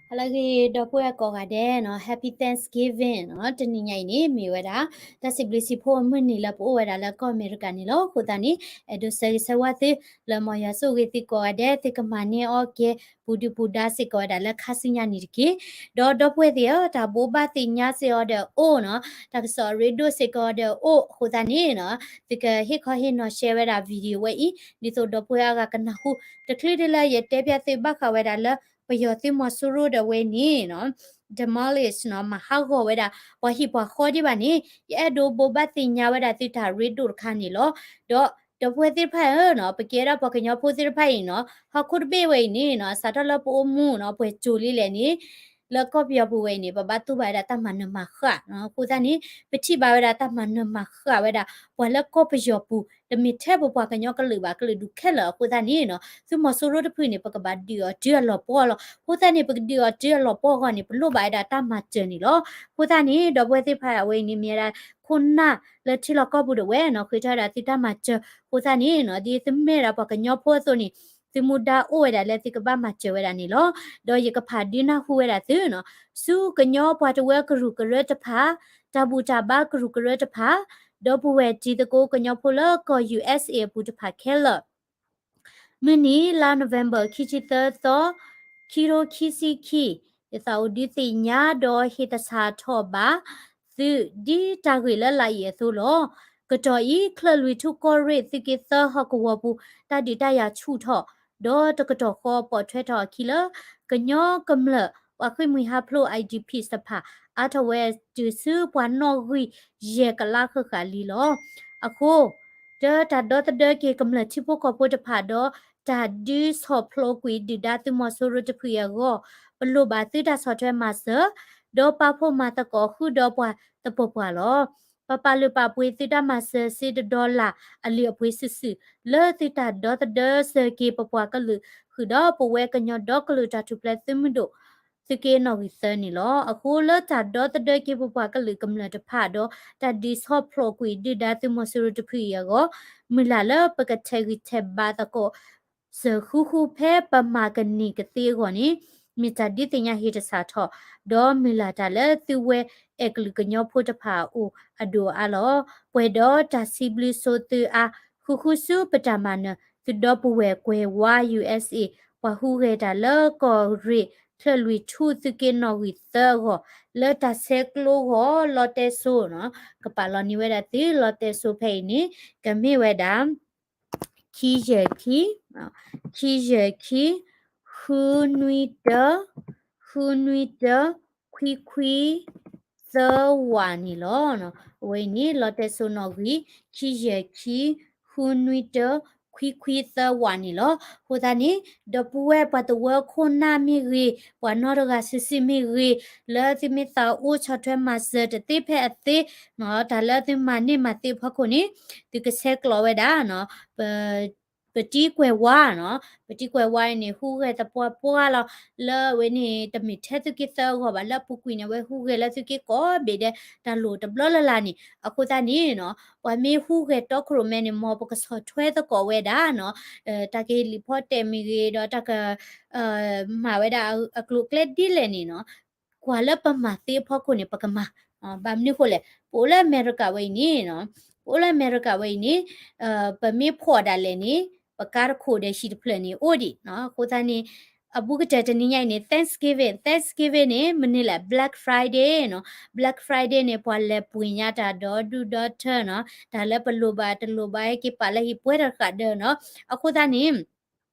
ဟါလၢအဂ့ၤ ဒီပုၢ်ဝဲၢ်ကိးဂၤဒဲးနီၤ, Happy Thanksgiving နီၤ. တနံၤညါအံၤန့ၣ် မ့ၢ်ဝဲဒၣ် တၢ်စံးဘျုးစံးဖှိၣ်အမုၢ်နံၤလၢပအိၣ်ဝဲဒၣ်လၢကီၢ်အမဲရကၤန့ၣ်လီၤ. အဃိသတးန့ၣ် အဲၣ်ဒိးဆၢဂ့ၤဆၢဝါသု လၢမ်ယွၤဆိၣ်ဂ့ၤသုကိးဂၤဒဲး သုကမၤန့ၢ်အီၣ်ကဲ ပူၤဒုၣ်ပူၤဒါစ့ၢ်ကီးဝဲဒၣ်လၢခါဆူညါန့ၣ်တက့ၢ်. ဒီးဒီပုၢ်ဝဲၢ်သ့ၣ်ဧၢ, တၢ်ဘိးဘၣ်သ့ၣ်ညါစ့ၢ်ကီးဒီးအိၣ်နီၤ, တၢ်ကစီၣ်အရ့ဒိၣ်စ့ၢ်ကီးဒီးအိၣ်အဃိသတးန့ၣ်နီၤ, သုကဟ့ၣ်ခီဟ့ၣ်နီၤ share ဝဲဒၣ် video ဝဲအံၤ ဒ်သိးဒီပုၢ်ဝဲၢ်အါဂၤကနၢ်ဟူ. တချုးဒ်လၢယတဲပၠးသုဘၣ်ဃးဝဲဒၣ်လၢ ပယီၤသုးမီၤစိရိၤဒီးဝဲန့ၣ်နီၤ demolish နီၤ, မၤဟးဂီၤဝဲဒၣ် ပှၤဟံၣ်ပှၤဃီဒံးဘၣ်န့ၣ် ယအဲၣ်ဒိးဘိးဘၣ်သ့ၣ်ညါဝဲဒၣ်သုတၢ်ရ့ဒိၣ်တခါန့ၣ်လီၤ. ဒီးဒီပုၢ်ဝဲၢ်သ့ၣ်တဖၣ်ဧၢနီၤ, ပကဲဒၣ်ပှၤကညီဖိသ့ၣ်တဖၣ်အံၤနီၤ, ဟီၣ်ခိၣ်တဘ့ၣ်ဝဲအံၤန့ၣ်နီၤ, စးထီၣ်လၢပအိၣ်မူနီၤ ပှဲၤစိၤလံလဲၣ်န့ၣ် လၢကီၢ်ပယီၤပူၤဝဲအံၤန့ၣ် ပဘၣ်တူၢ်ဘၣ်ဝဲဒၣ်တၢ်မၤနၢၤမၤဃၣ်နီၤ. အဃိသတးန့ၣ် ပထံၣ်ဘၣ်ဝဲဒၣ်တၢ်မၤနၢၤမၤဃၣ်ဝဲဒၣ် ပှၤလၢကီၢ်ပယီၤပူၤ တမ့ၢ်ထဲပပှၤကညီကလုာ်ဘၣ် ကလုာ်ဒူၣ်ခဲလၢာ်အဃိသတးန့ၣ်နီၤ, သုးမီၤစိရိၤတဖုန့ၣ် ပကဘၣ်ဒုးအီၤတုၤအလီၤပှီၢ်လီၤ. အဃိသတးန့ၣ် ပကဒုးအီၤတုၤအလီၤပှီၢ်အဂီၢ်န့ၣ် ပလိၣ်ဘၣ်ဝဲဒၣ်တၢ်မၤစၢၤန့ၣ်လီၤ. အဃိသတးန့ၣ် ဒီပုၢ်ဝဲၢ်သ့ၣ်တဖၣ်အဝဲအံၤန့ၣ် မ့ၢ်ဝဲဒၣ်ခိၣ်နၢ်လၢထံလီၢ်ကီၢ်ပူၤဒီးဝဲနီၤ, ဃ့ထီၣ်ဝဲဒၣ်သုတၢ်မၤစၢၤ. အဃိသတးန့ၣ်နီၤ, ဒ်သုမ့ၢ်ဒၣ်ပှၤကညီဖိအသိးန့ၣ် သုမူဒါအိၣ်ဝဲဒၣ်လၢသုကဘၣ်မၤစၢၤဝဲဒၣ်န့ၣ်လီၤ. ဒီးယကဖးဒုးနၢ်ဟူဝဲဒၣ်သုနီၤ, ဆူကညီပှၤတဝၢကရူၢ်ကရၢတဖၣ်, တၢ်ဘူၣ်တၢ်ဘါကရူၢ်ကရၢတဖၣ်, ဒီပုၢ်ဝဲၢ်တံၤသကိးကညီဖိလၢကီၢ် ယူႇအၢၣ်စ်အ့ အပူၤတဖၣ်ခဲလၢာ် မုၢ်နံၤ လါနိၣ်ဝ့ဘၢၣ် ခံဆံသၢသီ, ခံထိခံဆံခံ, ယသးအိၣ်ဒုးသ့ၣ်ညါဒီးဟ့ၣ်သဆၣ်ထီၣ်ဘၣ်သု ဒ်တၢ်ဂ့ၢ်လၢလာ်အံၤအသိးလီၤ. ကတီၢ်အံၤ ချၢၣ်လွံၢ်ထူၣ်ကီၢ်ရ့ၣ် သုးက့သၢဟီၣ်ကဝီၤပူၤ တၢ်ဒုးတၢ်ယၤဆူၣ်ထီၣ်, ဒီးတကတီၢ်ဃီပိာ်ထွဲထီၣ်အခံလၢ ကညီကမျၢၢ် ပှၤဃ့ၢ်မှံဟးဖျိး I D Ps တဖၣ် အါထီၣ်ဝဲတုၤဆူပှၤနီၣ်ဂံၢ်ယဲၢ်ကလးဃၣ်ဃၣ်လံလီၤ. အဃိ တၢ်ဒီသဒၢက့ၤကမျၢၢ်ထံဖိကီၢ်ဖိတဖၣ်ဒီး တၢ်ဒုးဆီၣ်ဖျိးကွံာ်ဒုၣ်ဒါသုးမီၤစိရိၤတဖုအံၤအဂီၢ်, ပလိၣ်ဘၣ်သုတၢ်ဆီၣ်ထွဲမၤစၢၤ, ဒီးပာ်ဖှိၣ်မၤသကိးဃုာ်ဒီးပှၤသပှၢ်ပှၢ်လီၤ. ပပာ်လုၢ်ပာ်ပှ့ၤသုတၢ်မၤစၢၤစ့တဒီလၣ်အလုၢ်အပှ့ၤစုာ်စုာ် လၢသုတၢ်ဒီသဒၢစၢၤက့ၤပပှၤကလုာ် ဃုာ်ဒီးပဝဲကညီဒီကလုာ်တၢ်ထူၣ်ဖျဲးသုးမုၢ်ဒိၣ် သုးက့နီၣ်ဂံၢ်သၢန့ၣ်လီၤ. အဃိလၢတၢ်ဒီသဒၢက့ၤပပှၤကလုာ်ကမျၢၢ်တဖၣ်ဒီး တၢ်ဒုးဆီၣ်ဖျိးကွံာ်ဒုၣ်ဒါသုးမီၤစိရိၤတဖုအံၤအဂီၢ်, မုၢ်လၢ်လၢပကထဲးဂံၢ်ထဲးဘါသကိး စၢၤဃူဃူဖဲပမၤကန့ၢ်ကသ့အဂီၢ်န့ၣ် မ့ၢ်တၢ်ဒုးသ့ၣ်ညါဟ့ၣ်တဆၣ်ထီၣ်, ဒီးမုၢ်လၢ်တၢ်လၢသုဝဲအဲၣ်ကလုာ်ကညီဖိတဖၣ်အအိၣ်အဒိၣ်အါလီၤ. ပှဲၤဒီးတၢ်စံးဘျုးစိၤသုးအါ ဃုဃုဆူပတၢ်မၤနၢၤ သုဒီပုၢ်ဝဲၢ်ကွဲၤဝါ ယူၢ်အၢၣ်စ်အ့ ပှၤဟူးဂဲၤတၢ်လၢကီၢ်ရ့ၣ် ချၢၣ်လွံၢ်ထူၣ်သုးက့နီၣ်ဂံၢ်သၢအဂီၢ်, လၢတၢ်ဆဲးကျိးဂီၢ် လီတဲစိနီၤ, ကပာ်လီၤန့ၢ်ဝဲဒၣ်သုလီတဲစိဖဲအံၤန့ၣ် ကမ့ၢ်ဝဲဒၣ် ခံယဲၢ်ခံ, ခံယဲၢ်ခံ, ဃုနွံတၢ, ဃုနွံတၢ, ခွံခွံ သၢဝးန့ၣ်လီၤ. အဝဲအံၤန့ၣ် လီတဲစိနီၣ်ဂံၢ် ခံယဲၢ်ခံ ဃုနွံတၢ ခွံခွံသၢဝးန့ၣ်လီၤ. အဃိသတးန့ၣ် ဒီပုၢ်ဝဲၢ်ပှၤတဝၢခိၣ်နၢ်မ့ၢ်ဂ့ၤ, ပှၤနီတဂၤစုာ်စုာ်မ့ၢ်ဂ့ၤ, လၢသုမ့ၢ်သးအိၣ်ဆီၣ်ထွဲမၤစၢၤတသ့ဖဲအသ့, တၢ်လၢသုမၤန့ၢ်မၤသ့အဖီခိၣ်န့ၣ် သုကဆဲးကျိးဝဲဒၣ် ပတံၤကွဲၤဝါနီၤ, ပတံၤကွဲၤဝါအံၤန့ၣ် ဟူးဂဲၤသပှၢ်ပှၢ်လီၤ. လၢအဝဲန့ၣ် တမ့ၢ်ထဲသုးက့သၢအဂီၢ်ဘၣ်, လၢအပူၤကွံာ်န့ၣ် အဝဲဟူးဂဲၤလၢသုးက့ကိးဘ့ၣ်ဒဲး တၢ်လိၣ်တဘျီလၢ်လၢ်န့ၣ်. အဃိသတးန့ၣ်နီၤ, ပှၤမ့ၢ်ဟူးဂဲၤတီခိၣ်ရိၣ်မဲန့ၣ် မ်ပကဆီၣ်ထွဲသကိးဝဲဒၣ်နီၤ, တၢ်ကဟ့ၣ်လံာ်ဖီတဲာ်မ့ၢ်ဂ့ၤ ဒီးတၢ်က မၤဝဲဒၣ်အကျိၤအကျဲဒ်လဲၣ်န့ၣ်နီၤ, ကွၢ်လၢပမၤသ့အဖီခိၣ်န့ၣ် ပကမၤ. ဘၣ်မနုၤအဃိလဲၣ်, ပအိၣ်လၢအမဲရကၤဝဲအံၤန့ၣ်နီၤ, ပအိၣ်လၢအမဲရကၤဝဲအံၤန့ၣ် ပမ့ၢ်ဖှီၣ်ဒၣ်လဲာ်န့ၣ် ပကါတခိၣ်ဒီးဟံၣ်တဖျၢၣ်န့ၣ် အိၣ်ဒံးနီၤ. အဃိသတးန့ၣ် အဘူးကတၢၢ်တနံၤညါအံၤန့ၣ် Thanksgiving, Thanksgiving န့ၣ် မနုၤလဲၣ် Black Friday နီၤ. Black Friday န့ၣ် ပှၤလဲၤပှ့ၤညါတၢ်ဒီဒူၣ်ဒီထၢနီၤ, တၢ်လၢပလိၣ်ဘၣ်တလိၣ်ဘၣ် ဟဲက့ၤပာ်လၢဟံၣ်ပှဲၤတဃာ်ဒၢနီၤ. အဃိသတးန့ၣ်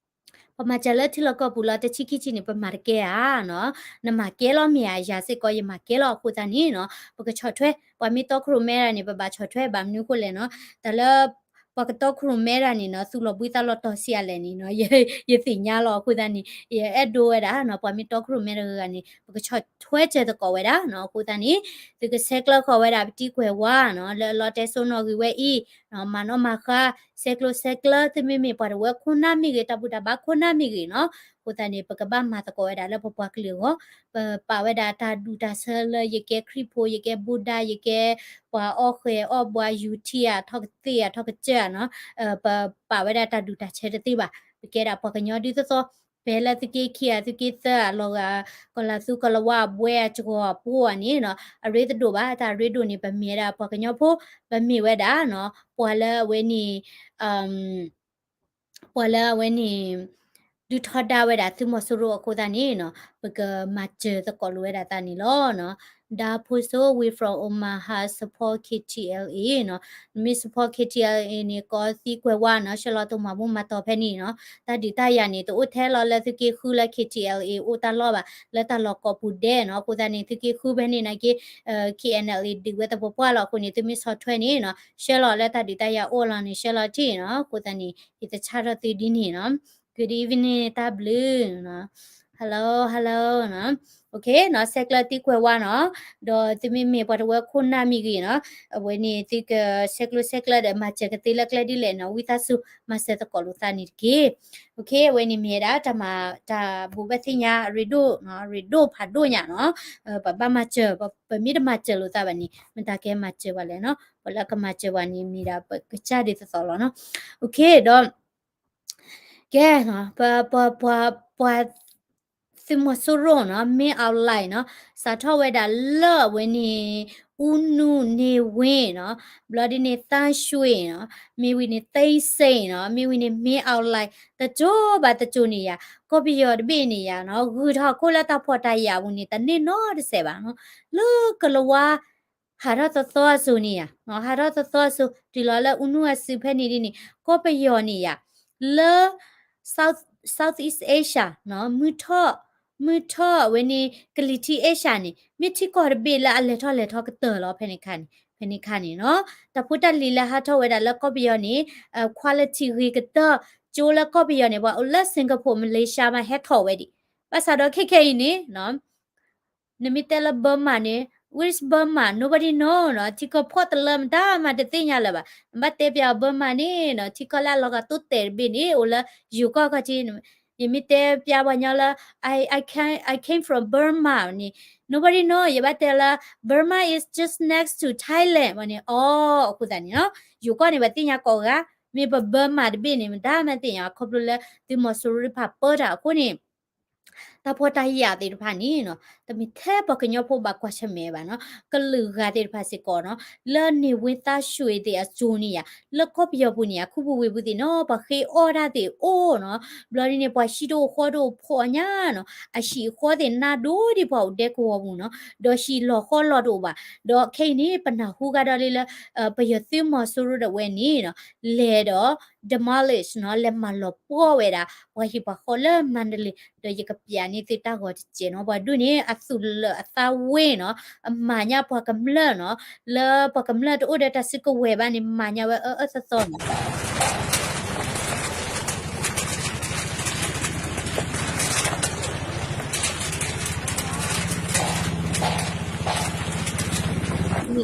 ပမၤစၢၤလၢထံလီၢ်ကီၢ်ပူၤလီၤ တဆံခံဆံန့ၣ် ပမၤတကဲဧါနီၤ, နမၤကဲလီၤမ့ၢ်ဧါ, ယၤစ့ၢ်ကီး ယမၤကဲလီၤ. အဃိသတးန့ၣ်နီၤ ပကဆီၣ်ထွဲ ပှၤမ့ၢ်တီခိၣ်ရိၣ်မဲတၢ်န့ၣ် ပဘၣ်ဆီၣ်ထွဲ ဘၣ်မနုၤအဃိလဲၣ်နီၤ, တၢ်လၢ ပှၤကတီခိၣ်ရိၣ်မဲတၢ်န့ၣ်နီၤ သူၣ်လီၤဘှံးသးလီၤတီၤဆံးအါလဲၣ်န့ၣ်နီၤ, ယသ့ၣ်ညါလီၤ. အဃိသတးန့ၣ် ယအဲၣ်ဒိးဝဲဒၣ်နီၤ ပှၤမ့ၢ်တီခိၣ်ရိၣ်မဲတဂၤဂၤန့ၣ် ပကဆီၣ်ထွဲစၢၤသကိးဝဲဒၣ်နီၤ. အဃိသတးန့ၣ် သုကဆဲးကျၢဃီၤဝဲဒၣ်ပတံၤကွဲၤဝါနီၤ လၢလီတဲစိနီၣ်ဂံၢ်ဝဲအံၤ, မၤနီၣ်မၤဃါ ဆဲးကျိးဆဲးကျၢ သုမ့မ့ၢ်ပှၤတဝၢခိၣ်နၢ်မ့ၢ်ဂ့ၤ တၢ်ဘူၣ်တၢ်ဘါခိၣ်နၢ်မ့ၢ်ဂ့ၤနီၤ. အဃိသတးန့ၣ် ပကဘၣ်မၤသကိးဝဲဒၣ်လၢပပှၤကလုာ်အဂီၢ်, ပပာ်ဝဲဒၣ်တၢ်ဒူၣ်တၢ်ဆၢလၢယကဲခရံာ်ဖိ ယကဲဘူဒၤ ယကဲပှၤအီၣ်ဃဲၤအီၣ်ဘှါ ယူၤထံဧါ ထီၣ်ကသ့ၣ်ဧါ ထီၣ်ကစၢၢ်ဧါနီၤ, ပပာ်ဝဲဒၣ်တၢ်ဒူၣ်တၢ်ဆၢတသ့ဘၣ်. ပကဲဒၣ်ပှၤကညီဒ်သိးသိး ဖဲလၢသုးက့ခံဂၤ သုးက့သၢဂၤ လီၤဂာ် ကီၤလၤသူကီၤလၤဝါအဘှဲအစှီၤအပှိၢ်အန့ၣ်နီၤ အရ့တဒိၣ်ဘၣ်. တၢ်ရ့ဒိၣ်န့ၣ် ပမ့ၢ်ဝဲဒၣ်ပှၤကညီဖိ ပမ့ၢ်ဝဲဒၣ်နီၤ ပှၤလၢအဝဲန့ၣ် ပှၤလၢအဝဲန့ၣ် ဒုးထီဒါဝဲဒၣ်သုးမီၤစိရိၤအဃိသတးန့ၣ်နီၤ ပကမၤစၢၤသကိးလိာ်ဝဲဒၣ်သးန့ၣ်လီၤ. ဒါဖိစိ we from Omaha support K T L A နီၤ. နမ့ၢ် support K T L A န့ၣ် ကိးသံကွဲးဝါနီၤ ဆှၢလီၤတၢ်မၤဘူၣ်မၤတီၤဖဲန့ၣ်နီၤ. တၢ်ဒုးတၢ်ယၤန့ၣ် တအိၣ်ထဲလီၤလၢသုးက့ဃုလၢ K T L A အိၣ်တၢ်လီၢ်ဘၣ် လၢတၢ်လီၢ်ကိးပူၤဒဲးနီၤ. အဃိသတးန့ၣ် သုးက့ဃုဖဲန့ၣ်နာ်က့ K N L A ဒုးဝဲသပှၢ်ပှၢ်လီၤ. အဃိန့ၣ် သုမ့ၢ်ဆီၣ်ထွဲန့ၣ်နီၤ ဆှၢလီၤလၢတၢ်ဒုးတၢ်ယၤအိၣ်လီၤန့ၣ် ဆှၢလီၤထံၣ်နီၤ. အဃိသတးန့ၣ် ယတဆၣ်ထီၣ်သုဒ်န့ၣ်နီၤ. Good evening တၢ်ဘျုး Hello hello နီၤ. Okay နီၤ ဆဲးကျၢသံကွဲးဝါနီၤ. ဒီးသုမ့မ့ၢ်ပှၤတဝၢခိၣ်နၢ်မ့ၢ်ဂ့ၤနီၤ အဝဲန့ၣ်သုကဆဲးကျိးဆဲးကျၢဒီးမၤစၢၤကသ့လၢကျဲဒ်လဲၣ်နီၤ ဝံသးစူၤမၤစၢၤသကိးလိာ်သးန့ၣ်တက့ၢ်. Okay အဝဲန့ၣ်မ့ၢ်ဝဲဒၣ် တၢ်ဘိးဘၣ်သ့ၣ်ညါအရ့ဒိၣ်နီၤ အရ့ဒိၣ်ဖးဒိၣ်ညါနီၤ. ပဘၣ်မၤစၢၤ ပမ့ၢ်တမၤစၢၤလိာ်သးဘၣ်န့ၣ် မတၤကဲမၤစၢၤပှၤလဲၣ်နီၤ. ပှၤလၢကမၤစၢၤပှၤန့ၣ် မ့ၢ်ဒၣ်ပကစၢ်ဒ်သိးသိးလီၤနီၤ. Okay ဒီး ကဲ ပှၤ ပှၤ ပှၤ သုးမီၤစိရိၤနီၤ မ့ၢ် outline နီၤ စးထီၣ်ဝဲဒၣ်လၢအဝဲန့ၣ် အူနူၢ်န့ၢ်ဝ့ၢ်နီၤ ဘျီဒ်န့ၣ် သန်းရွှေ နီၤ မ့ၢ်ဝံၤန့ၣ် သိန်းစိန် နီၤ မ့ၢ်ဝံၤန့ၣ် မ့ၢ် outline တစိၤဘၣ်တစိၤန့ၣ်ယၤ ကီၢ်ပယီၤတဘ့ၣ်န့ၣ်ယၤနီၤ ဂုၤထီၣ်ခိၣ်လၢတၢ်ဖှီၣ်တၢ်ယာ်ပူၤန့ၣ် တန့ၢ်နီတစဲးဘၣ်နီၤ လၢကလၤဝါ ဟးထီၣ်သီသီအစိၤန့ၣ်ယၤ ဟးထီၣ်သီသီအစိၤ တုၤလီၤလၢအူနူၢ်အစုဖဲန့ၣ်ဒ်န့ၣ် ကီၢ်ပယီၤန့ၣ်ယၤ လၢ South Southeast Asia နီၤ မုၢ်ထီၣ် မုၢ်ထီၣ်အဝဲန့ၣ် ကလံၤထံး Asia န့ၣ် မ့ၢ်ထံကီၢ်တဘ့ၣ်လၢအလဲၤထီၣ်လဲၤထီကတၢၢ်လီၤ ဖဲန့ၣ်ခါန့ၣ် ဖဲန့ၣ်ခါန့ၣ်နီၤ တၢ်ဖိတၢ်လံၤလၢဟးထီၣ်ဝဲဒၣ်လၢကီၢ်ပယီၤန့ၣ် quality ဂ့ၤကတၢၢ် ကၠိလၢကီၢ်ပယီၤန့ၣ် ပှၤအိၣ်လၢ Singapore Malaysia မးဟဲထီၣ်ဝဲဒံး ဘၣ်ဆၣ်ဒီးခဲခဲအံၤန့ၣ် နမ့ၢ်တဲလၢ Burma န့ၣ် where is Burma nobody know နီၤ ထံကီၢ်ဖှီၣ်တလၢမတၤမးတသ့ၣ်ညါလၢၤဘၣ် နဘၣ်တဲပျး Burma န့ၣ်နီၤ ထံကီၢ်လၢအလီၤဂာ်တိၢ်တဲာ်တဘ့ၣ်န့ၣ် အိၣ်လၢယိၤကီၢ်ခီၣ်ထံး ယမ့ၢ်တဲပျးပှၤညီလၢ I, I, came, I came from Burma န့ၣ် nobody know ယဘၣ်တဲလၢ Burma is just next to Thailand ဝဲန့ၣ် အီ အဃိသတးန့ၣ်နီၤ ယိၤကီၢ်န့ၣ် ပသ့ၣ်ညါကိးဂၤ မ့ၢ်ပ Burma တဘ့ၣ်န့ၣ် မတၤမးသ့ၣ်ညါ ခီဖျိလၢသုးမီၤစိရိၤတဖၣ်ပၢတၢ်အဃိန့ၣ် တၢ်ဖှီၣ်တၢ်ယာ်သ့ၣ်တဖၣ်န့ၣ်နီၤ တမ့ၢ်ထဲပှၤကညီဖိဘၣ်ကွၢ်ဆၢၣ်မဲာ်ဘၣ်နီၤ ကလုာ်ဂၤသ့ၣ်တဖၣ်စ့ၢ်ကီးနီၤ လၢန့ၢ်ဝ့ၢ်သးစူၤသ့ၣ်အစိၤန့ၣ်ယၤ လၢကီၢ်ပယီၤပူၤန့ၣ်ယၤ ခူပူၤဝ့ၢ်ပူၤသ့ၣ်နီၤ ပှၤဃ့အီၣ်တၢ်သ့ၣ်အိၣ်နီၤ ဘျီဒ်န့ၣ် ပှၤဟံၣ်တအိၣ်ဃီတအိၣ်ဖှီၣ်ညါနီၤ အဟံၣ်အဃီသ့ၣ်နါဒိၣ်ဒံးပှၤအိၣ်ဒဲကဝီၤပူၤနီၤ ဒီးဟံၣ်လီၤဃီလီၤတအိၣ်ဘၣ် ဒီးခဲအံၤန့ၣ် ပနၢ်ဟူကဒီးလံလၢ ပယီၤသုးမီၤစိရိၤဒၣ်ဝဲန့ၣ်နီၤ လဲၤဒီး demolish နီၤ လဲၤမၤလီၤပှီၢ်ဝဲဒၣ် ပှၤဟံၣ်ပှၤဃီလၢမါဒလ့ ဒီးယကပျးန့ၢ်သုတၢ်ဂီၤတစဲးနီၤ ပှၤဒူၣ်န့ၣ် အသူၣ်လၢာ်အသးဝ့ၢ်နီၤ အမၤညါပှၤကမျၢၢ်နီၤ လၢပှၤကမျၢၢ်တအိၣ်ဒီးတၢ်စုကဝဲၤဘၣ်န့ၣ် မၤညါဝဲအၢအၢသီသီနီၤ မ့ၢ်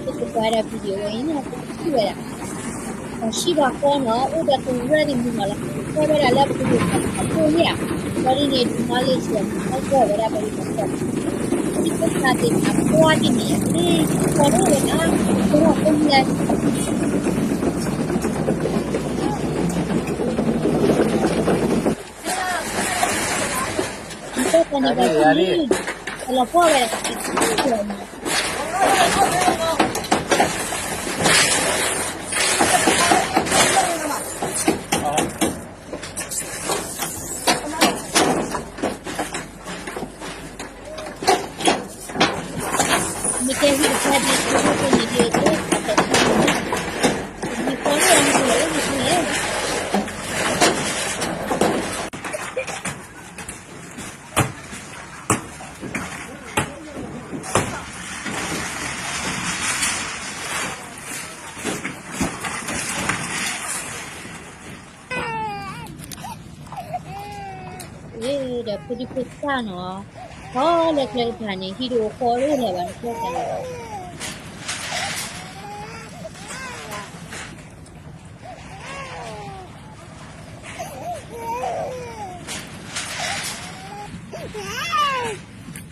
တကပှၤဒၣ် video ဝဲအံၤန့ၣ် ထံၣ်ဝဲဒၣ် ပှၤဟံၣ်ပှၤဃီနီၤ အိၣ်ဒီးတရၢသ့ၣ်မုၢ်နီၤလီၤ တဲဝဲဒၣ်လၢပကဒိၣ်ထီၣ်အဃိန့ၣ်ဧါ ဘျီဒ်န့ၣ် demolish ဝဲ အဂီၢ်ဝဲဒၣ်ပှၤဟံၣ်ပှၤဃီ ဟံၣ်ဖိဃီဖိသ့ၣ်တဖၣ်ပှၢ်ဒ်န့ၣ်ဧါ လၢဟံၣ်ဖိဃီဖိဝဲဒၣ် ကဟီၣ်ခိၣ်မံၤလၢ တၢ်ပှၤန့ၣ်ဘၣ်န့ၣ် အလီၤပှီၢ်ဝဲဒၣ် မ့ၢ်ကဲဟံၣ်တဖၣ်ဒ် ဖိဒိၣ်ဖိန့ၣ်ဒ် အတၢ်တၢ်တၢ်န့ၣ် မ့ၢ်ကီလၢအမ့ၢ်လၢအိၣ်မ့ၢ်လဲၣ် ဒီးဖိဒံဖိသၣ်နီၤ ဟီၣ်လၢကျဲတဖၣ်န့ၣ် ဟံၣ်တအိၣ်ဃီတအိၣ်လၢၤဘၣ် နကျဲတဖၣ်န့ၣ်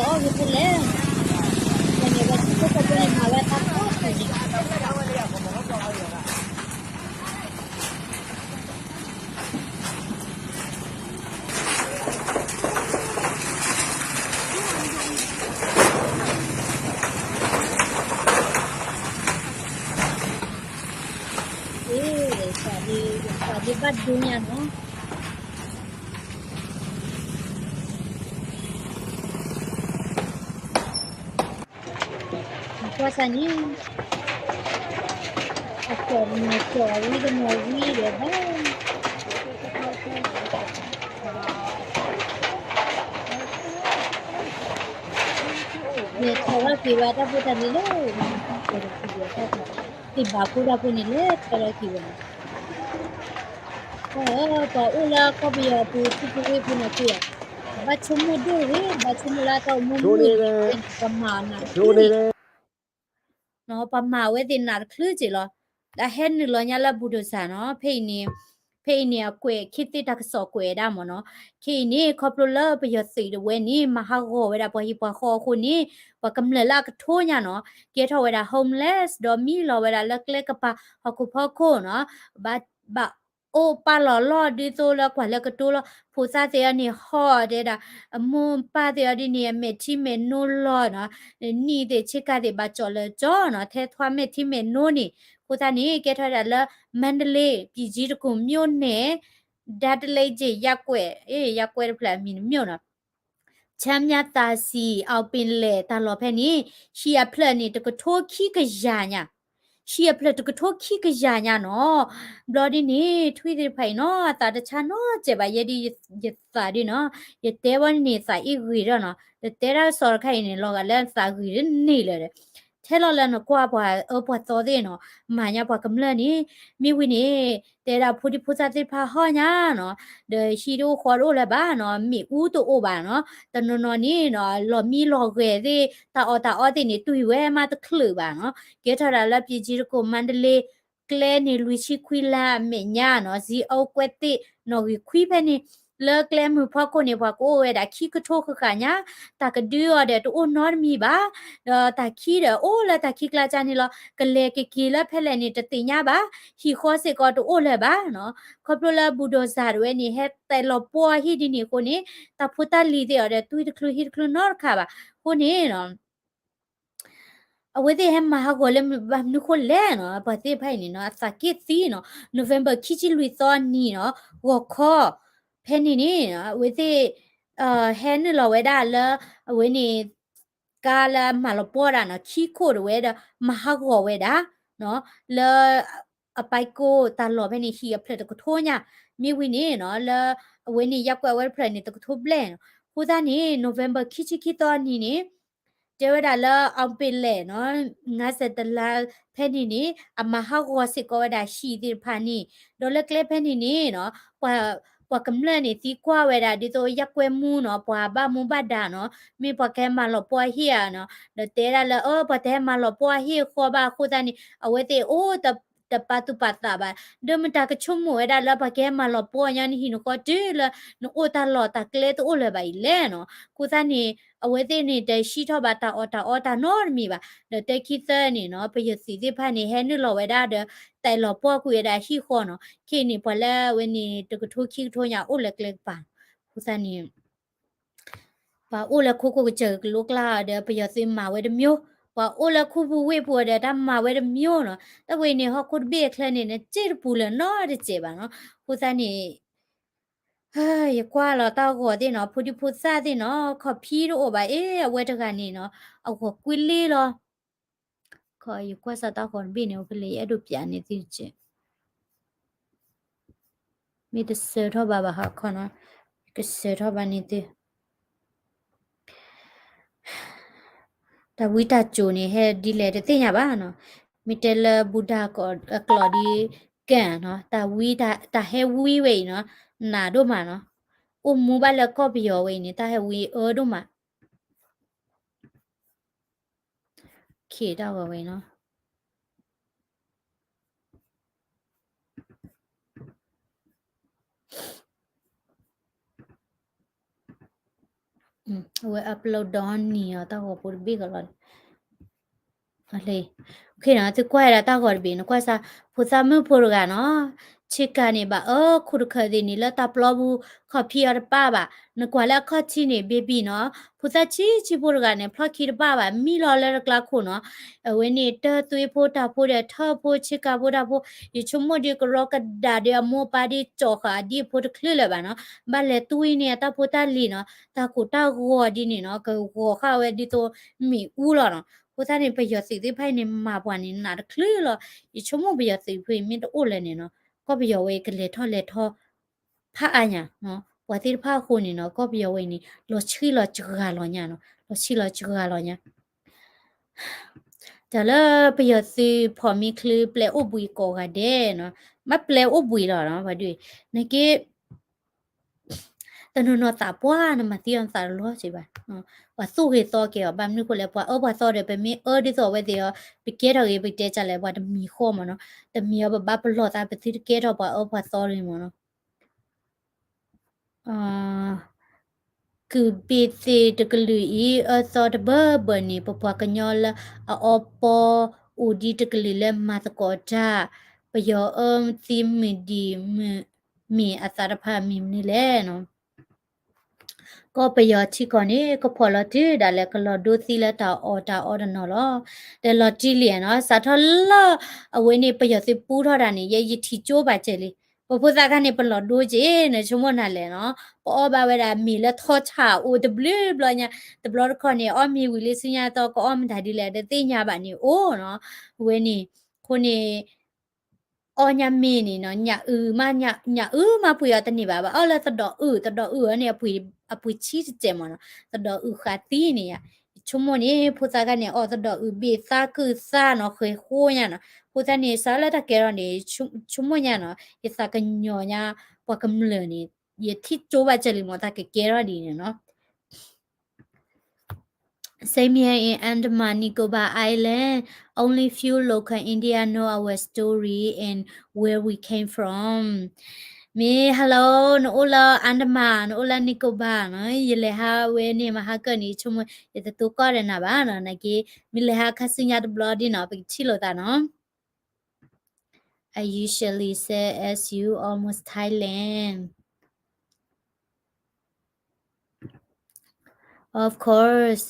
ကလဲၤမံဖဲလဲၣ် ကလဲၤအီၣ်က့ၤဖဲလဲၣ် ဝဲန့ၣ်ဝဲထံဖိကီၢ်ဖိန့ၣ်မၤဝဲတၢ်ကိးပူၤန့ၣ် Mira, သးဒ့ဘၣ်ဒိညါနီၤ. ကွၢ်စၢ်န့ၣ်, အကီၢ်တနီၤကီၢ် အဝံတနီၤဝံဒီးဘၣ်, လဲၤထီၣ်ထီၣ်က့ၤဝဲတၢ်ဖိတၢ်လံၤလၢ သ့ၣ်ဘၣ်ဖိတၢ်ဖိန့ၣ် လဲၤထီၣ်ထီၣ်က့ၤဝဲ, ပှၤအိၣ်လၢကီၢ်ပယီၤပူၤ ထူပူၤဝ့ၢ်ပူၤန့ၣ်တ့ၢ်, ဘၣ်ဆိကမိၣ်ဒိၣ်ဂ့ၤ, ဘၣ်ဆိကမိၣ်လၢတၢ်အိၣ်မူမုာ်န့ၣ် ပမၤနၤ ပှၤမၤဝဲသ့ၣ်နးတချုးက့ၤလီၤ. ဒီးဟဲနုာ်လီၤညါလၢ bulldozer နီၤ, ဖဲအံၤန့ၣ်, ဖဲအံၤန့ၣ် အကွဲး ခ့သ့ၣ်တၢ်ကစီၣ်ကွဲးဒၣ်မ့ၢ်နီၤ. ခဲအံၤန့ၣ် ခီဖျိလၢပယီၤသုးတဝဲန့ၣ် မၤဟးဂီၤဝဲဒၣ်ပှၤဟံၣ်ပှၤဃီအဃိန့ၣ်, ပှၤကမျၢၢ်လၢအကထိညါနီၤ, ကဲထီၣ်ဝဲဒၣ် homeless ဒီးမံလီၤဝဲဒၣ်လၢကျဲကပၤဟီၣ်ခိၣ်ဖီခိၣ်နီၤ, ဘၣ် ဘၣ်အိၣ်ပာ်လီၤလီၢ်ဒ်သိးလၢကွၢ်လၢကတိၤလီၤ, ဖိသၣ်သ့ၣ်အီၤန့ၣ်ဟီၣ်တဲဒၣ်, အမိၢ်ပၢ်သ့ၣ်အီၤဒ်န့ၣ် အမဲာ်ထံမဲာ်နိလီၤနီၤ, နံၣ်သ့ၣ်ဆ့ကၤသ့ၣ်ဘၣ်ကၠီၣ်လၢကၠီနီၤ, ထဲထွါမဲာ်ထံမဲာ်နိန့ၣ်, အဃိသတးန့ၣ် ကဲထီၣ်ဝဲဒၣ်လၢ မါဒလ့ ပြည်ကြီးတံခွန်မြို့နယ် ဓာတ်တလင်းချေရပ်ကွက်, ရပ်ကွက်တဖျၢၣ်အမံၤတမံၤနီၤ ချမ်းမြသာစည် အောင်ပင်လယ် တၢ်လီၢ်ဖဲန့ၣ်, ဟံၣ်အဖျၢၣ်န့ၣ် တကထိခံကယၤညါ, ဟံၣ်အဖျၢၣ်တကထိခံကယၤညါနီၤ, ဘျီဒ်န့ၣ် ထွံၣ်သ့ၣ်တဖၣ်အံၤနီၤ အသးတဆါနီတစဲးဘၣ်, ယဲဒ်ယသးဒ်နီၤ, ယတဲဝဲန့ၣ်သးအ့ၣ်ဂ့ၤဒီးနီၤ, ယတဲတၢ်ကစီၣ်တခါအံၤန့ၣ် လီၤဂာ်လၢသးဂ့ၤတန့ၢ်လၢၤဒီး ထဲလီၤလၢနကွၢ်ပှၤအၢပှၤသီသ့ၣ်နီၤ, မၤညါပှၤကမျၢၢ်န့ၣ်, မ့ၢ်ဝံၤန့ၣ် တဲဒၣ်ဖိဒံဖိသၣ်သ့ၣ်တဖၣ်ဟီၣ်ညါနီၤ, ဒီးဟံၣ်တအိၣ်ဃီတအိၣ်လၢၤဘၣ်နီၤ, မ့ၣ်အူတအိၣ်ဘၣ်နီၤ, တနီၤနီၤန့ၣ်နီၤ လီၤမံလီၤဂဲၤသ့ၣ် တၢ်အီၣ်တၢ်အီသ့ၣ်န့ၣ် တွံၢ်ဝဲမးတချုးဘၣ်နီၤ, ကဲထီၣ်ဒၣ်လၢ ပြည်ကြီးတံခွန် မါဒလ့ ကျဲန့ၣ်လွံၢ်ဆံခွံလါအမဲာ်ညါနီၤ, ဇံအိၣ်ကွဲးသ့ၣ်နီၣ်ဂံၢ်ခွံဖဲန့ၣ်, လၢကျဲမုၢ်ဖီခိၣ်န့ၣ် ပှၤကအိၣ်ဝဲဒၣ်ခံကထိဃၣ်ဃၣ်ညါ, တၢ်ကဒုအီၤဒီးတအိၣ်နီတမံၤဘၣ်, ဒီးတၢ်ခံဒီးအိၣ်လၢတၢ်ခံကျါကၢ်န့ၣ်လီၤ, ကလဲၤကက့ၤလၢဖဲလဲၣ်န့ၣ် တသ့ၣ်ညါဘၣ်, ဟံၣ်ဃီစ့ၢ်ကီးတအိၣ်လၢၤဘၣ်နီၤ, ခီဖျိလၢ bulldozer တဝဲန့ၣ် ဟဲတဲလီၤပှီၢ်ဟံၣ်ဒ်န့ၣ်အဃိန့ၣ်, တၢ်ဖိတၢ်လံၤသ့ၣ်အီၤဒီး တွံၢ်တချုးဟံးတချုးနီတခါဘၣ်, အဃိန့ၣ် အဝဲသ့ၣ်ဟဲမၤဟးဂီၤလၢဘၣ်မနုၤဃိလဲၣ်နီၤ, ပှၤသ့ၣ်တဖၣ်အံၤန့ၣ်နီၤ အသးက့ၣ်သံနီၤ, November ခံဆံလွံၢ်သီအနံၤနီၤ, ဂီၤခီ, ဖဲန့ၣ်န့ၣ် အဝဲသ့ၣ် ဟဲနုာ်လီၤဝဲဒၣ်လၢ အဝဲန့ၣ် ကါလၢမၤလီၤပှီၢ်ဒၣ်နီၤ, ခံခိၣ်တဝဲဒီး မၤဟးဂီၤဝဲဒၣ် လၢ အပၢ်ကိၢ်တၢ်လီၢ်ဖဲန့ၣ် ဟံၣ်အဖျၢၣ်တကထိညါ, မ့ၢ်ဝံၤန့ၣ်နီၤ လၢ အဝဲန့ၣ် ရပ်ကွက် အဝဲတဖျၢၣ်န့ၣ် တကထိဘျဲၣ်နီၤ, အဃိသတးန့ၣ် November ခံဆံခံသီအနံၤန့ၣ် တဲဝဲဒၣ်လၢ အောင်ပင်လယ်နီၤ, ငါးဆယ့်တစ်လမ်း ဖဲန့ၣ်န့ၣ် အမၤဟးဂီၤစ့ၢ်ကီးဝဲဒၣ်ဟံၣ်သ့ၣ်တဖၣ်န့ၣ်, ဒီးလၢကျဲဖဲန့ၣ်န့ၣ်နီၤ ပှၤကမျၢၢ်န့ၣ်သံကွၢ်ဝဲဒၣ် ဒ်သိး ရပ်ကွက်မှူးနီၤ, ပှၤဘၣ်မူဘၣ်ဒါနီၤ, မ့ၢ်ပှၤကဟဲမၤလီၤပှီၢ်ဟံၣ်ဧါနီၤ, ဒီးတဲဒၣ်လၢ အၢ ပှၤတဟဲမၤလီၤပှီၢ်ဟံၣ်အဃီဘၣ်အဃိသတးန့ၣ် အဝဲသ့ၣ်အိၣ် တပာ်သူၣ်ပာ်သးဘၣ်, ဒီးမတၤကဆိကမိၣ်ဝဲဒၣ်လၢပှၤကဟဲမၤလီၤပှီၢ်ညါနဟံၣ်နဃီတုၤလၢ နအိၣ်တၢ်လီၢ်တၢ်ကျဲတအိၣ်လၢၤဘၣ်အံၤလဲၣ်နီၤ, အဃိသတးန့ၣ် အဝဲသ့ၣ်န့ၣ် တဟံးထီၣ်ဘၣ်တၢ်အီၣ်တၢ်အီတၢ်နီတမံၤဘၣ်, ဒီးတဲခံသၢန့ၣ်နီၤ ပယီၤသုးသ့ၣ်တဖၣ်န့ၣ် ဟဲနုာ်လီၤဝဲဒၣ်ဒီး တဲလီၤပှီၢ်ကွံာ်ဝဲဒၣ်ဟံၣ်ဃီနီၤ, ခဲအံၤန့ၣ် ပှၤလၢအဝဲန့ၣ် တကထိခံကထိညါအိၣ်လၢကျဲကပၤ, အဃိသတးန့ၣ် ပှၤအိၣ်လၢခိခိၣ်ကစၢၢ်ကလိကျါဒီး ပယီၤသုးမၤဝဲတမျိုး, ပှၤအိၣ်လၢခူပူၤဝ့ၢ်ပူၤဒီး တၢ်မၤဝဲတမျိုးနီၤ, တၢ်ဝဲန့ၣ် ဟီၣ်ခိၣ်တဘ့ၣ်အချၢန့ၣ် နစ့ၣ်တပူၤလၢၤနီတစဲးဘၣ်နီၤ, အဃိသတးန့ၣ် ယကွၢ်လီၤတၢ်ဂီၤသ့ၣ်နီၤ, ဖိဒံဖိသၣ်သ့ၣ်နီၤ, ခီၣ်ဖံးတအိၣ်ဘၣ်အ့ၣ် အဝဲတဂၤန့ၣ်နီၤ, အဂီၤကွံလ့လီၤ ခီ ယကွၢ်စၢ်တၢ်ဂီၤတဘ့ၣ်န့ၣ် အိၣ်ဖဲလဲၣ် ယအဲၣ်ဒိးပျးန့ၢ်သုတစဲး, မ့ၢ်တစၢထီၣ်ဘၣ်ဘၣ်ဟီခီနီၤ, ယကစၢထီၣ်ဘၣ်န့ၢ်သု, တၢ်ဝံတၢ်စိၤန့ၣ် ဟဲဒ်လဲၣ်တသ့ၣ်ညါဘၣ်နီၤ, မ့ၢ်တဲလၢဘူဒၤကီၢ်အကျိာ်ဒ်ကၣ်နီၤ, တၢ်ဝံ တၢ်ဟဲဝံဝဲအံၤနီၤ, နးဒိၣ်မးနီၤ, အိၣ်မူဘၣ်လၢကီၢ်ပယီၤဝဲအံၤန့ၣ် တၢ်ဟဲဝံအၢဒိၣ်မး ခ့တၢ်ဂီၤဝဲနီၤ, အဝဲ upload ဒီနံၤအီၤ တၢ်ဂီၤဖိတဘ့ၣ်ကလီၤ, OK နီၤ သုကွၢ်ဝဲဒၣ်တၢ်ဂီၤတဘ့ၣ် နကွၢ်စၢ် ဖိသၣ်မုၣ်ဖိတဂၤနီၤ ဆ့ကၤန့ၣ် ဘၣ်အၢခိၣ်တခၢးသ့ၣ်န့ၣ် လၢတၢ်ပျီပူၤ ခီၣ်ဖံးအီၤတပၣ်ဘၣ်, နကွၢ်လၢအခီၣ်ထံးန့ၣ် baby နီၤ ဖိသၣ်ဆံးဆံးဖိတဂၤန့ၣ် ဖျီၣ်ခံတပၣ်ဘၣ် မံလီၤလၢတကျါခိၣ်နီၤ, အဝဲန့ၣ် တၢသွ့ဖိတၢ်ဖိဒီးထၢၣ်ဖိဆ့ကၤဖိတၢ်ဖိ, ယဆိကမိၣ်ဒီးကရီကဒါဒီးအမိၢ်အပၢ်ဒ်ကၠီၤဃာ်အဒံၣ်အဖိတချုးလၢၤဘၣ်နီၤ, ဘၣ်လဲၤသွ့န့ၢ်အတၢ်ဖိတၢ်လံၤနီၤ, တၢ်ကိၢ်တၢ်ဂီၤဒ်န့ၣ်နီၤ ကဂီၤဃာ်ဝဲဒ်သိးမ့ၣ်အူလီၤနီၤ, အဃိသတးန့ၣ် ပယီၤသုးသ့ၣ်တဖၣ်အံၤန့ၣ် မၤပှၤန့ၣ် နးတချုးလီၤ, ယဆိကမိၣ်ပယီၤသုးဖိအံၤမ့ၢ်တအိၣ်လၢၤန့ၣ်နီၤ, ကီၢ်ပယီၤဝဲအံၤကလဲၤထီၣ်လဲၤထီ ဖးအါညါ, ပှၤသ့ၣ်တဖၣ်အဃိန့ၣ်နီၤ ကီၢ်ပယီၤဝဲအံၤန့ၣ် လီၤဆံးလီၤစှၤလီၤညါနီၤ, လီၤဆံးလီၤစှၤလီၤညါ တၢ်လၢပယီၤသုးဖီၣ်မ့ၢ်ချုးပျဲအိၣ်ဘှံးကိးဂၤဒဲးနီၤ, မ့ၢ်ပျဲအိၣ်ဘှံးလီၤနီၤ, ပှၤဒုး နက့ တနီၤနီၤသးပှၢ် နမၤသံအီၤနသးတလီၤက့ၤဘၣ်, ပှၤသူၣ်ဂ့ၤသီက့ၤအီၤ ဘၣ်မနုၤဃိလဲၣ် ပှၤအၢပှၤသီဒီး ပမ့ၢ်အၢဒ်သိးအဝဲသ့ၣ်အီၤ ပကဲထီၣ်ဂ့ၤ ပကတဲကလဲၣ် ပှၤတမံၤဃီမ့ၢ်နီၤ, တမံၤအီၤပဘၣ်ပလီၢ်သး ပသုတကဲထီၣ်ပှၤအၢပှၤသီတဂ့ၤမ့ၢ်နီၤ ကုၢ်ဘ့ၣ်သ့ၣ်တကလုာ်အံၤ အၢသီတဘၢဘၢန့ၣ် ပပှၤကညီလၢအအီပီ အိၣ်ဒံးတကလုာ်လၢမၤသကိးတၢ်, ပယီၤအၢသံမုၢ်ဒံးမုၢ်မ့ၢ်အသးတဖၣ်မ့ၢ်မနုၤလဲၣ်နီၤ ကီၢ်ပယီၤထံကီၢ်န့ၣ် ကဖီၣ်လီၤတုၤဒၣ်လဲာ် ကလီၤဒိသံလၢတၢ်အီၣ်တၢ်အီတနီၤလီၤ. ဒီးလီၤတံၢ်လံနီၤ စးထီၣ်လၢအဝဲန့ၣ် ပယီၤသုးပူထီၣ်တၢ်န့ၣ် ယဲယထံၣ်ကၠိဘၣ်ကဲလံ. ပဖိသၣ်ခါန့ၣ် ပလီၤဒိက့ၤ နဆိကမိၣ်နၤလဲၣ်နီၤ ပအီၣ်ဘၣ်ဝဲဒၣ်မ့ၤလၢထီဆၣ်အိၣ်တဘျုးဘျီညါ တဘျီတခီၣ်န့ၣ် အီၣ်မ့ၤဝံၤလံဆူညါသီ ကအီၣ်မတၤဒ်လဲၣ် တသ့ၣ်ညါဘၣ်န့ၣ်အိၣ်နီၤ ဝဲန့ၣ် အဃိန့ၣ် အီၣ်ညါမ့ၤန့ၣ်နီၤ ညၣ်အုၣ်မး ညၣ်အုၣ်မးပှ့ၤအီၤတန့ၢ်ဘၣ် ဘၣ်အီၣ်လၢသဒီးအုၣ် သဒီးအုၣ်အီၤန့ၣ် အပှ့ၤဆံတစဲးမ့ၢ်နီၤ သဒီးအုၣ်ဃာ်သံန့ၣ်ယါ ယဆိကမိၣ်န့ၣ် ဖိသၣ်ခါန့ၣ် အီၣ်သဒီးအုၣ်ဘ့ၣ်သးကုၢ်သးနီၤ ဃဲၤဃိညါနီၤ အဃိသတးန့ၣ် စးလၢတၢ်ကဲထီၣ်န့ၣ် ဆိကမိၣ်ညါနီၤ ယသးကညီၤညါ ပှၤကမျၢၢ်န့ၣ် ယထံၣ်ကၠိဘၣ်ကဲလံ မ့ၢ်တၢ်ကကဲထီၣ်ဒ်န့ၣ်နီၤ Same here in Andaman Nicobar Island. Only few local India know our story and where we came from. မ့ၢ် hello နအိၣ်လၢ Andaman နအိၣ်လၢ Nicobar နီၤ ယလဲၤဟးဝဲန့ၣ် မဟါကၢၢ်န့ၣ် ဆိကမိၣ် ယတတိၤကီၢ်ဒီးနၤဘၣ်နီၤ နာ်က့ မ့ၢ်လဲၤဟးခါဆူညါတဘျီဒ်နီၤ ပကထံၣ်လိာ်သးနီၤ I usually say as you almost Thailand. Of course,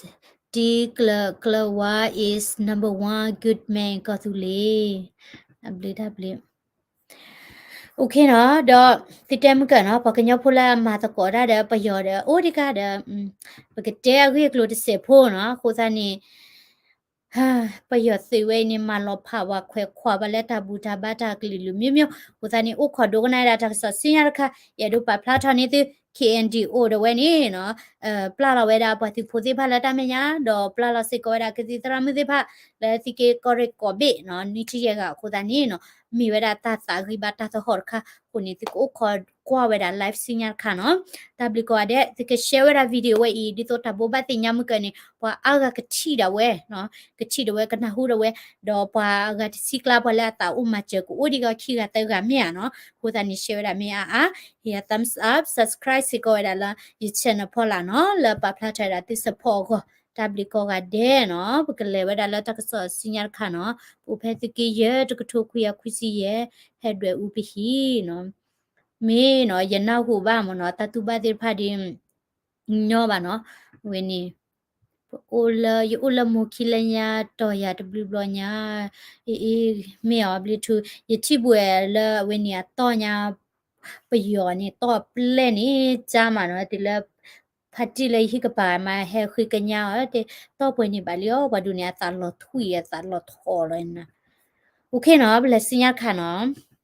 တံကျၢၤကျၢၤဝါ is number one good man ကီၢ်သူလ့ၤ တၢ်ဘျုးတၢ်ဘျုး OK နီၤ ဒီးသုတဲမုၢ်ကၢနီၤ ပှၤကညီဖိလၢအမၤသကိးတၢ်ဒီးပယီၤဒီး အိၣ်ဒံးကါဒီး ပကတဲအဂ့ၢ်အကျိၤတစဲးဖိနီၤ အဃိသတးန့ၣ် ပယီၤသုးဝဲအံၤန့ၣ် မၤလီၤဖးဝဲခွဲးခွါဝဲလၢတၢ်ဘူၣ်တၢ်ဘါတၢ်ကလုာ်လုာ် မျိုးမျိုး အဃိသတးန့ၣ် အိၣ်ခိးဒိကနၣ်ဝဲဒၣ်တၢ်ကစီၣ်ဆူညါတခါ ယအဲၣ်ဒိးပာ်ဖျါထီၣ်န့ၢ်သု KNDO ဒီးဝဲန့ၣ်နီၤ ပျၢ်လီၤဝဲဒၣ်ပှၤသုးဖိသ့ၣ်တဖၣ်လၢတၢ်မဲာ်ညါ ဒီးပျၢ်လီၤစ့ၢ်ကီးဝဲဒၣ်ကသံၣ်သရၣ်မုၣ်သ့ၣ်တဖၣ် လၢသုးက့ကီၢ်ရ့ၣ်ကိးဘ့ၣ်နီၤ နွံထံၣ်ယဲၢ်ဂၤအဃိသတးန့ၣ်နီၤ မ့ၢ်ဝဲဒၣ်တၢ်သးဂံၢ်ဘါတၢ်သဟီၣ်တခါ အဃိန့ၣ် သုကအိၣ်ခိးကွၢ်ဝဲဒၣ် live ဆူညါတခါနီၤ တၢ်ဘျုးကိးဂၤဒဲး သုက share ဝဲဒၣ် video ဝဲအံၤ ဒ်သိးတၢ်ဘိးဘၣ်သ့ၣ်ညါမုၢ်ကၢန့ၣ် ပှၤအါဂၤကထံၣ်ဒၣ်ဝဲ ကထံၣ်ဒၣ်ဝဲကနၢ်ဟူဒၣ်ဝဲ ဒီးပှၤအဂၤတဆံကျါ ပှၤလၢအသးအိၣ်မၤစၢၤကအိၣ်ဒံးကီးခံဂၤသၢဂၤမ့ၢ်ဧါနီၤ အဃိသတးန့ၣ် share ဝဲဒၣ်မ့ၢ်အါအါ ဟ့ၣ် thumbs up subscribe စ့ၢ်ကီးဝဲဒၣ်လၢယ channel ဖီလာ်နီၤ လၢပာ်ဖျါထီၣ်ဝဲဒၣ်သု support အဂီၢ် တၢ်ဘျုးကိးဂၤဒဲးနီၤ ပကလဲၤဝဲဒၣ်လၢတၢ်ကစီၣ်ဆူညါတခါနီၤ ပအိၣ်ဖဲသုးက့ယဲၢ်တကထိခွံကယၤခွံဆံယဲၢ် ဟဲဒွဲၣ်အူပဟံၣ်နီၤ မ့ၢ်နီၤ ယနၢ်ဟူဘၣ်မ့ၢ်နီၤ တၢ်တူၢ်ဘၣ်သ့ၣ်တဖၣ်ဒ် ညီဘၣ်နီၤ ဝဲန့ၣ် ပအိၣ်လၢ ယအိၣ်လၢမိၢ်ခံလၢညါ တီၢ်ယၤတဘျုးဘျီညါ အ့ အ့ မ့ၢ်အီၤဘျုးထူ ယထံၣ်ဘှဲးလၢအဝဲန့ၣ်အတီၢ်ညါ ပယီၤန့ၣ် တီၢ်ပျဲၢ်န့ၣ် ကၢ်မးနီၤ တုၤလၢ ဖါတံၢ်လၢယဟံၣ်ကပၤမး ဟဲဃ့ကညးအီၤ တဲ တီၢ်ပှဲၤန့ၣ်ဘၣ်လံအီၤ ပှၤဒိၣ်န့ၣ် အသးလီၤထွံၣ် အသးလီၤထီၣ်လီၤနၤ OK နီၤ ပလဲၤဆူညါတခါနီၤ